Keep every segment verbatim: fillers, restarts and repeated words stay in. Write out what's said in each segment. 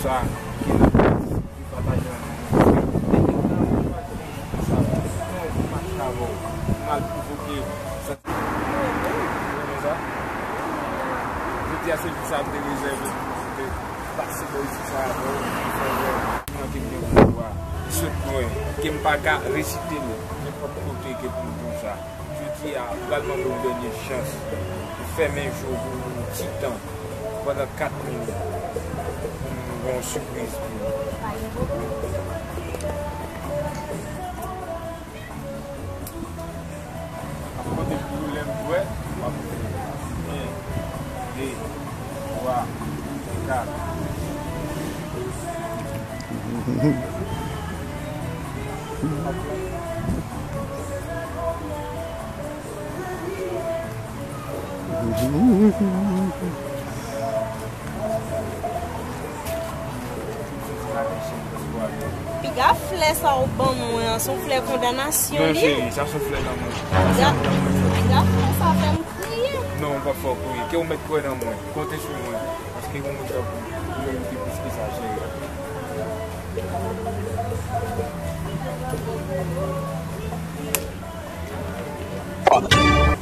Sa ki nan tèks, li pataje ansanm. Depi nan yon match avè w, non, yon match avè w, mal pwovoke. Sa, ou renmen sa? Jodi a, se jou sa m te rezève pou m te pase bò isi sa avè w, pou fè wè nan ke m gen pouvwa sot mwen, ke m pa ka resite l nenpòt kote ke pou m konsa. Jodi a, m pral mande w dènye chans pou fèmen je w pou yon ti tan, pandan kat minit, pou m gen yon sipriz pou ou. M ap konte pou ou lè m prè, w ap fè en, de, twa, kat. Piga flè sa ou ban mwen an, se yon flè kondanasyon li ye. Non, cheri, sa se yon flè lanmou. Piga, piga flè sa fè m kriye. Non, m p ap fè w kriye. Ke w mèt kwè nan mwen. Konte sou mwen. Paske yon moun tankou ou merite plis ke sa, cheri.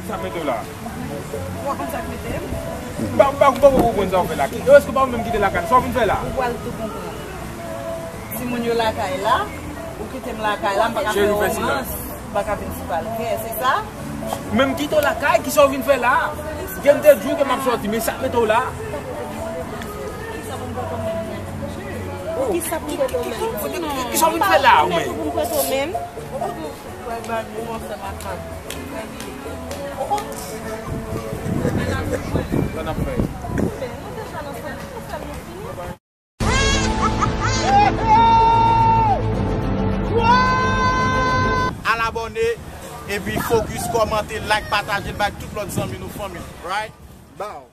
Sa mete w la. Ou pa konn sa k mete m? M pa, m pa, m pa konprann sa w fè la. Ki, èske pa ou menm ki te lakay? Sa w vin fè la? Ou pral tou konprann. Timoun yo lakay la, ou kite m lakay la, m pa ka fè romans, m pa ka vin sipalkè, se sa? Menm kite w lakay, kisa w vin fè la? Ke m te di w ke m ap sòti, men sa k mete w la? Kisa pou m pran menm? Kisa pou m pran menm? Kisa w vin fè la, ou menm? Pou m pran menm? Sa n ap fè? Al abòne, epi fokis, kòmante, like, pataje l bay tout lòt zanmi nou, fanmi nou, right? Bow.